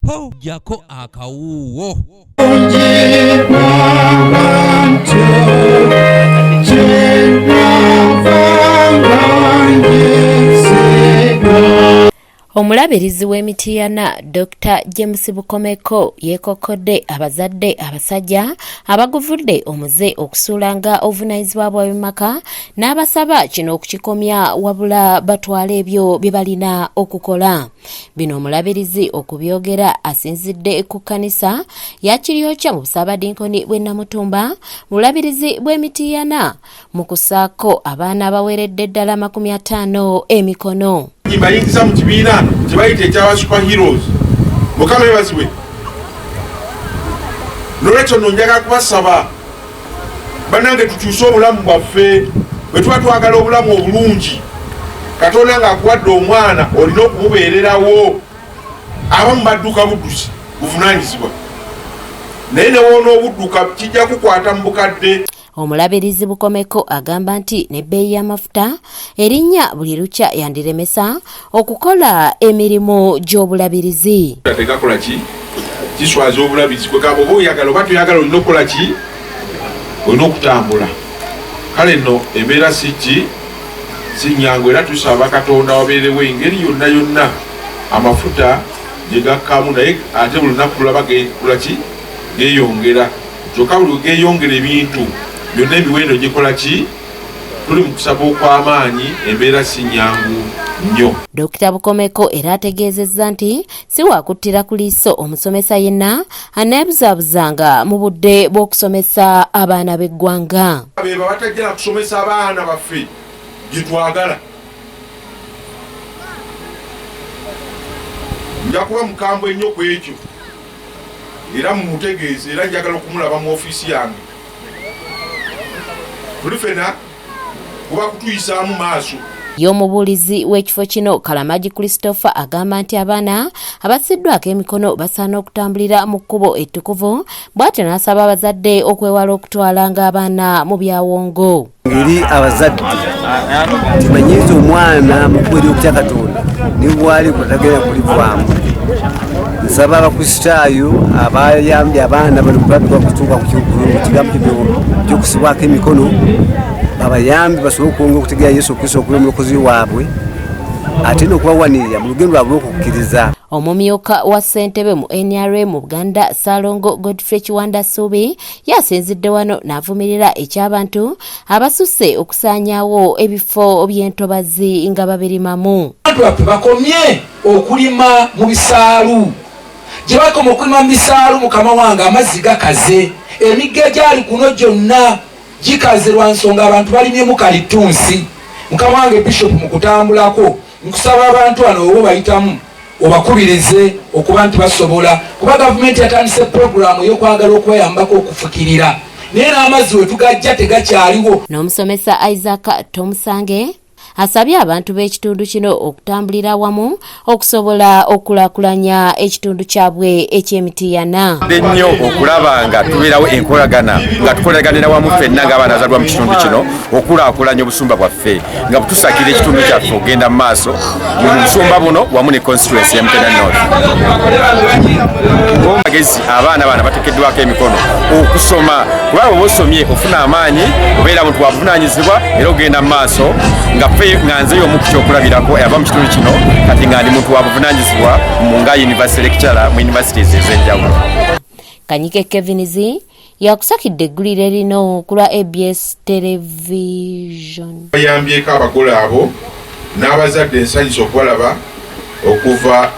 Ho, jjako akawuuwo. Omulabirizi w'e Mityana Dokita James Bukomeko yeekokkodde abazadde abasajja abaguvudde omuze okusuulanga obuvunaanyizibwa bwabwe mu maka n'abasaba kino okukikomya wabula batwale ebyo bye balina okukola. Bino omulabirizi okubyogera asinzidde ku kkanisa ya Kiryokya mu Busaabadinkoni bw'e Namutumba mu bulabirizi bw'e Mityana mu kusaako abaana abaweredde ddala 50 emikono. Mbayingiza mu kibiina kye bayita ekyaba super heroes. Mukama yebazibwe. Nolwekyo nno njagala kubasaba banange tukyuse obulamu bwaffe. Bwe tuba twagala obulamu obulungi, Katonda ng'akuwadde omwana olina okumubeererawo. Abamu badduka buddusi buvunaanyizibwa, naye ne w'onoobudduka kijja kukwata mu bukadde. Omulabirizi Bukomeko agamba nti n'ebbeeyi y'amafuta erinnya buli lukya yandiremesa okukola emirimu gy'obulabirizi. Tegakola ki? Kiswaza obulabirizi. Kwegamba oba oyagala oba toyagala olina okukola ki? Olina okutambula. Kale nno embeera si ki? Si nnyangu era tusaba Katonda wabeerewo engeri yonna yonna amafuta gye gakkamu naye ate buli lunaku tulaba gekola ki? Geeyongera. Kyokka buli we geeyongera ebintu byonna emiwendo gikola ki? Tuli mu kusaba okw'amaanyi, embeera si nnyangu nnyo. Dokita Bukomeko era ategeezezza nti si waakuttira ku liiso omusomesa yenna aneebuzaabuzanga mu budde bw'okusomesa abaana b'eggwanga. Beebo abatajja na kusomesa abaana baffe gye twagala. Nja kuba mukambwe nnyo ku ekyo era mumutegeeze era njagala okumulaba mu ofiisi yange. Tuli fena kuba kutuyisaamu maaso. Ye omubuulizi w'ekifo kino Kalamagi Christopher agamba nti abaana abassiddwako emikono basaana okutambulira mu kkubo ettukuvu bw'atyo n'asaba abazadde okwewala okutwalanga abaana mu byawongo. Eri abazadde timanyiiza omwana mu kkubo ery'okutya Katonda ne bwali tagenda kulivaamu. Nsaba Abakristaayo abayambye abaana bano kulabika okutuuka ku kigambo ky'okusibwako emikono babayambe basobole okwongera okutegeera Yesu Kristo okuba omulokozi waabwe ate n'okubawanirira mu lugendo lwabwe lw'okukkiriza. Omumyuka wa ssentebe mu NRM mu Buganda Ssaalongo Godfrey Kiwanda Ssuubi yasinzidde wano n'avumirira eky'abantu abasusse okusaanyaawo ebifo by'entobazi nga babirimamu. Abantu baffe bakomye okulima mu bisaalu gye bakoma okulima mu bisaalu mukama wange amazzi gakaze emigga egyali kuno gyonna gikaze lwa nsonga abantu balimyemu kalittunsi mukama wange bishop mu kutambulako nkusaba abantu bano obo bayitamu obakubirize okuba nti basobola kuba gavumenti yatandise pulogulaamu ey'okwagala okubayambako okufukirira naye n'amazzi we tugajja tegakyaliwo. N'omusomesa Isaac Tomusange asabye abantu b'ekitundu kino okutambulira awamu okusobola okukulakulanya ekitundu kyabwe eky'emitiyana. Nnyo okulaba nga tubeerawo enkolagana nga tukolaganira wamu ffenna ng'abaana azalwa mu kitundu kino okulaakulanya obusumba bwaffe nga butusakira ekitundu kyaffe okugenda mu maaso mu busumba buno wamu ne constituency ya Mutena North. Magezi abaana bana batekeddwako emikono okusoma kubanga bwoba osomye ofuna amaanyi obeera muntu wabuvunanyizibwa era ogenda mu maaso nga ffe nga nze y'omu ku kyokulabirako ava mu kitundu kino kati nga ndi muntu wabuvunanyizibwa mu nga university lecturer mu universities ez'enjawulo. Kanyike Kevin Z yakusakidde eggulire lino ku lwa ABS Television. Bayambyeko abagole abo n'abazadde nsanyuse okubalaba okuva